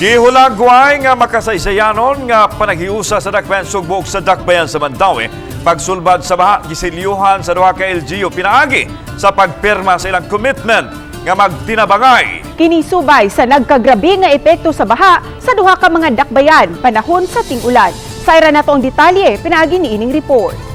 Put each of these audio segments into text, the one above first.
Gihulagway nga makasaysayanon nga panaghiusa sa Dakbayan Sugbo ug sa Dakbayan sa Mandaue pagsulbad sa baha gisilyuhan sa duha ka LGU pinaagi sa pagpirma sa ilang commitment nga magtinabangay. Kini subay sa nagkagrabe nga epekto sa baha sa duha ka mga dakbayan panahon sa ting-ulan. Sayra nato ang detalye pinaagi niining report.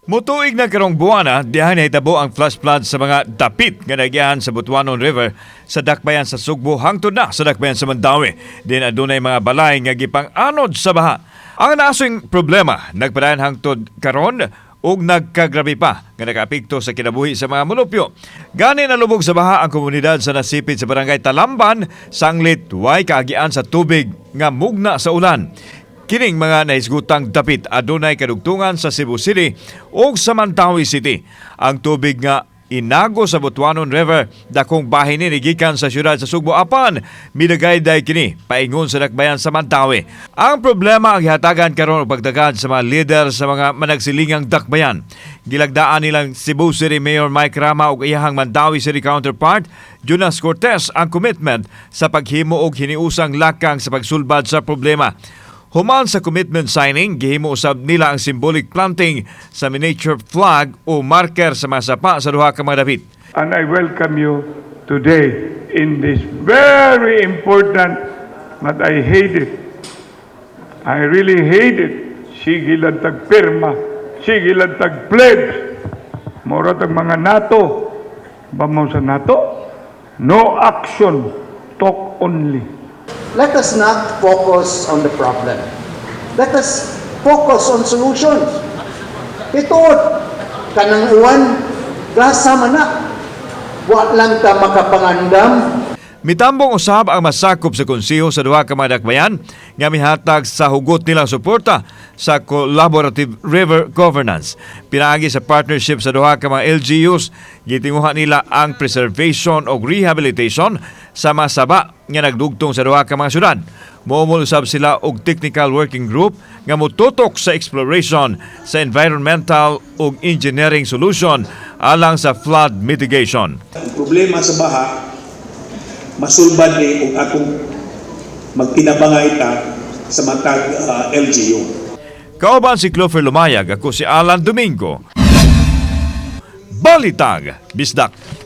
Mutuig na karong buwana, diha nahitabo ang flash flood sa mga dapit nga nagyahan sa Butuanon River sa dakbayan sa Sugbo hangtod na sa dakbayan sa Mandaue. Din adunay mga balay nga gipang-anod sa baha. Ang naasing problema nagpadayon hangtod karon ug nagkagrabe pa nga nakaapekto sa kinabuhi sa mga mulupyo. Gani nalubog sa baha ang komunidad sa nasipit sa barangay Talamban, sanglit way kaagian sa tubig nga mugna sa ulan. Kining mga nahisgutang dapit adunay kadugtungan sa Cebu City ug sa Mandaue City. Ang tubig nga inago sa Butuanon River dakong bahin ni gikan sa syudad sa Sugbo apan midagayday kini paingon sa dakbayan sa Mandaue. Ang problema ang gihatagan karon og pagdagad sa mga leader sa mga managsilingang dakbayan. Gilagdaan nilang Cebu City Mayor Mike Rama ug iyahang Mandaue City counterpart Jonas Cortez ang commitment sa paghimo og hiniusang lakang sa pagsulbad sa problema. Human sa commitment signing, gihimo usab nila ang symbolic planting sa miniature flag o marker sa mga sapa sa duha ka mga dapit. And I welcome you today in this very important, but I hate it. I really hate it. Sige lang tag pirma, sige lang tag pledge. Mura tag mga NATO. Ba mo sa NATO? No action, talk only. Let us not focus on the problem. Let us focus on solutions. Ito, kanang uwan, gasa man na. Wa lang ta makapangandam. Mitambong usab ang masakop sa konseho sa duha ka mga dakbayan nga mihatag sa hugot nilang suporta sa collaborative river governance. Pinaagi sa partnership sa duha ka mga LGUs, gitinguha nila ang preservation o rehabilitation sa mga saba nga nagdugtong sa duha ka mga syudad. Moumol usab sila og technical working group nga motutok sa exploration sa environmental ug engineering solution alang sa flood mitigation. Ang problema sa baha, masulbad ni ug atong magtinabangay ta sa matag LGU. Kauban si Clover Lumayag, ako si Alan Domingo. Balitang Bisdak.